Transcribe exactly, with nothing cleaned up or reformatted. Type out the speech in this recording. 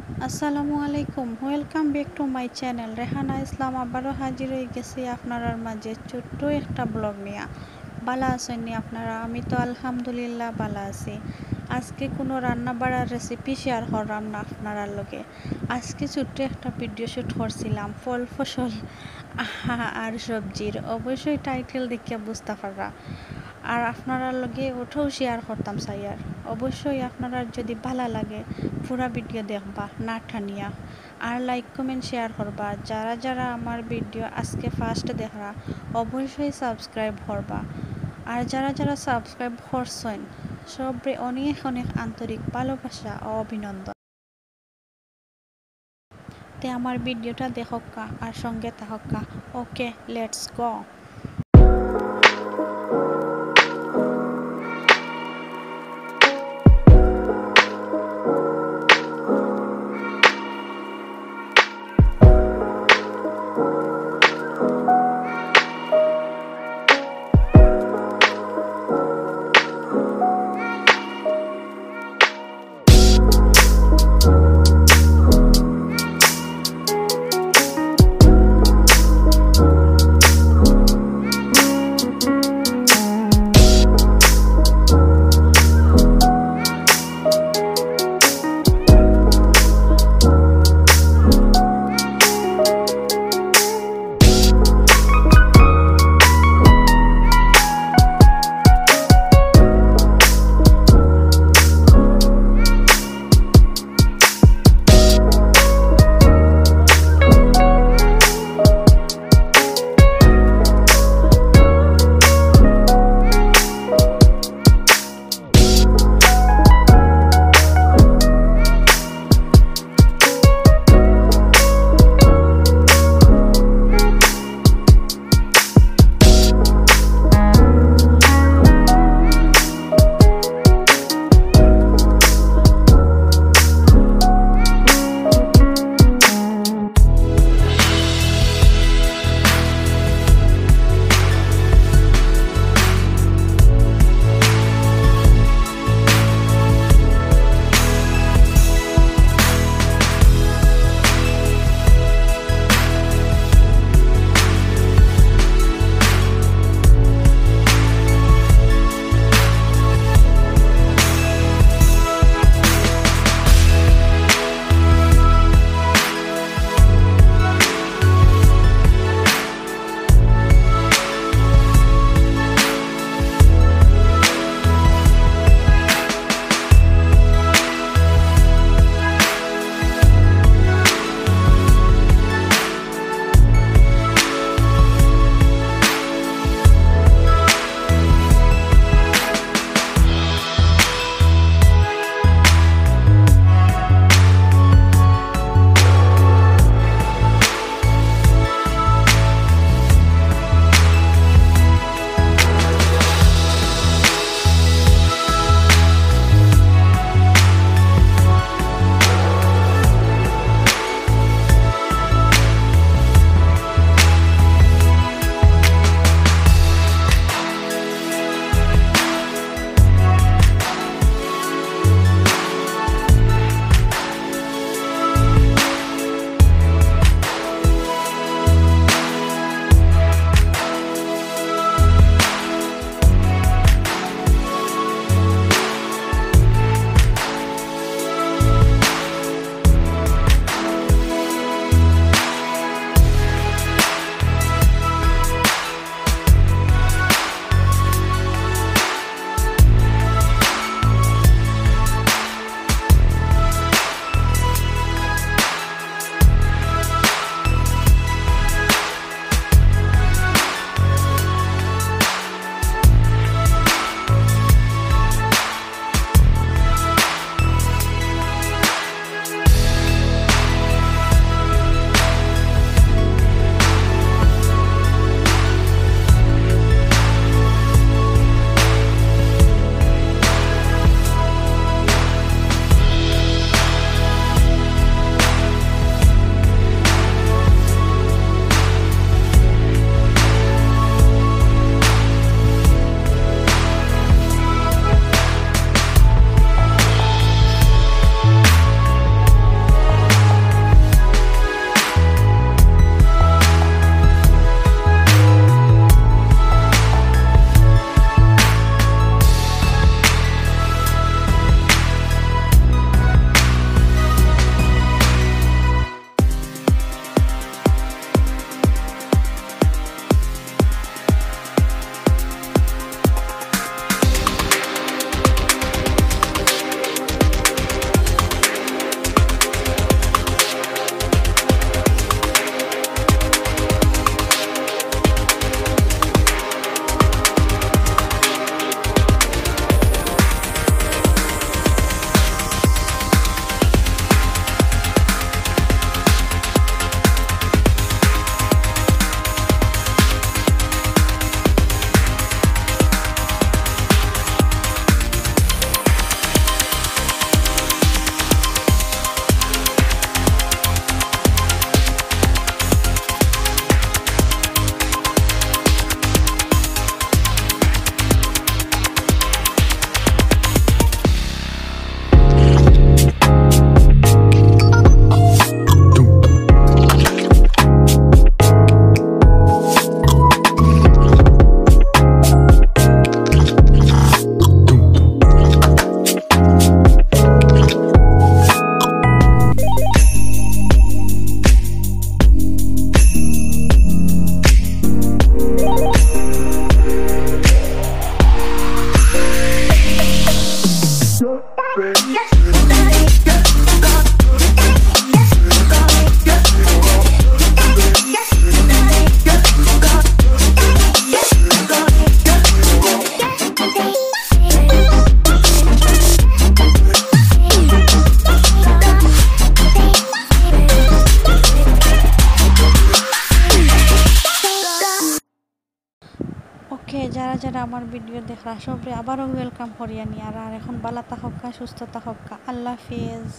আসসালামু আলাইকুম, welcome back to my channel। Rehana ইসলাম আবারও হাজির অই গেছি আপনারার মাঝে ছোট্ট একটা ব্লগ নিয়া। বালা আছইন নি আপনারা? আমি তো আলহামদুলিল্লাহ বালা আছি। আজকে কুনু রান্না বাড়ার রেসিপি শেয়ার কররাম না আপনারার লগে। আজকে ছোট্ট একটা ভিডিও শ্যুট করছিলাম ফল ফসল আর সবজির। অবশ্যই টাইটেল দেখিয়া বুঝতা পাররা। আর আপনারার লগে ওটাও শেয়ার করতাম চাইয়ার। অবশ্যই আপনারার যদি বালা লাগে পুরা ভিডিও দেখবা না টানিয়া। আর লাইক কমেন্ট শেয়ার করবা। যারা যারা আমার ভিডিও আজকে ফার্স্ট দেখরা অবশ্যই সাবস্ক্রাইব করবা। আর যারা যারা সাবস্ক্রাইব করছইন সবরে অনেক অনেক আন্তরিক ভালোবাসা ও অভিনন্দন। তে আমার ভিডিওটা দেখউক্কা আর সঙ্গে থাকউক্কা। Okay, let's go। যারা যারা আমার ভিডিও দেখরা, সবরে আবারও ওয়েলকাম করিয়ার নি। আর, আর এখন বালা থাকউক্কা, সুস্থ থাকউক্কা। আল্লাহ হাফিজ।